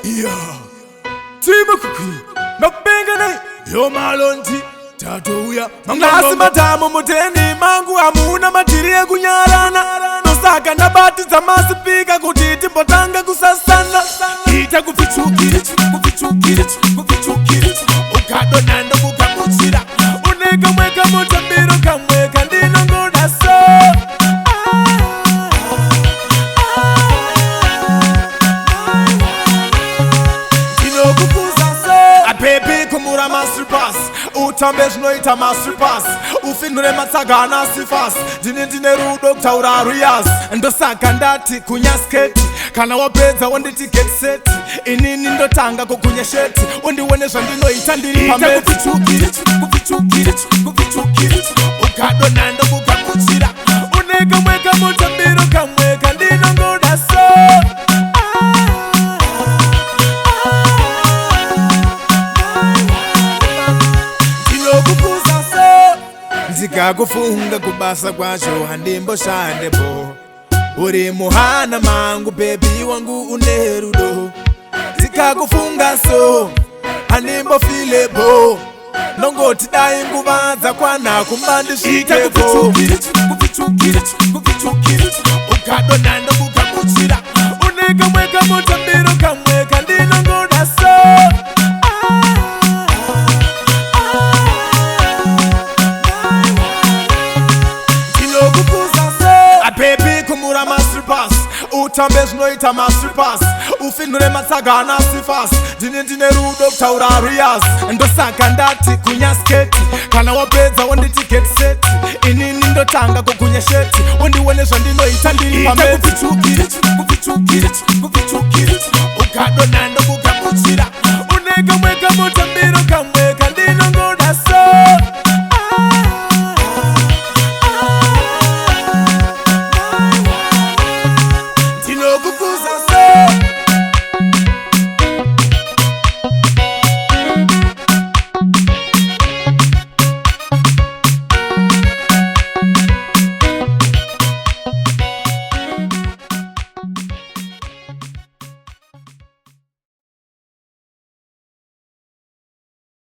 Yeah. Timu kukwi. Ndopengene. Yo malonti. Tatouya. Nhasi madhamu muteni mangu hamuna madhiri ekunyarana. Ndosaka ndabatidza masipika kuti timbotanga kusasana. Ita kupfichukira, kupfichukira, kupfichukira. Ukadonha ndokugamuchira. Une kamwe kamutambiro kamwe kandinongoda so. Ndinokukuza so. Baby, kumura maslippers, utambe zvinoita maslippers, ufinhure matsaga ana sifas. Ndini ndine rudo kutaura rias. Ndosaka ndati kunya sketi, kana wapedza wonditi get set. Inini ndotanga kukunya sheti, undione zvandinoita ndiri pamekupichukira, kupichukira, kupichukira. Ukadonha ndokugamuchira. Une kamwe kamutambiro kamwe kandinongoda so. Ndinokukuza so. Ndikakufunga kubasa kwacho handimboshandepo. Uri muhana mangu, baby wangu, une rudo. Ndikakufunga so handimbofilepo. Ndongoti dai nguva dzakwana kumba ndisvikepo. Kupfichukira, kupfichukira, ukadonha ndokugamuchira. Une kamwe kamutambiro kamwe kandinongoda so. Ndinokukuza so. Baby, kumura maslippers, utambe zvinoita maslippers, ufinhure matsaga ana sifas. Ndini ndine rudo kutaura rias. Ndosaka ndati kunya sketi, kana wapedza wonditi get set. Inini ndotanga kukunya sheti, undione zvandinoita ndiri pamekupichukira, kupichukira, kupichukira. Ukadonha.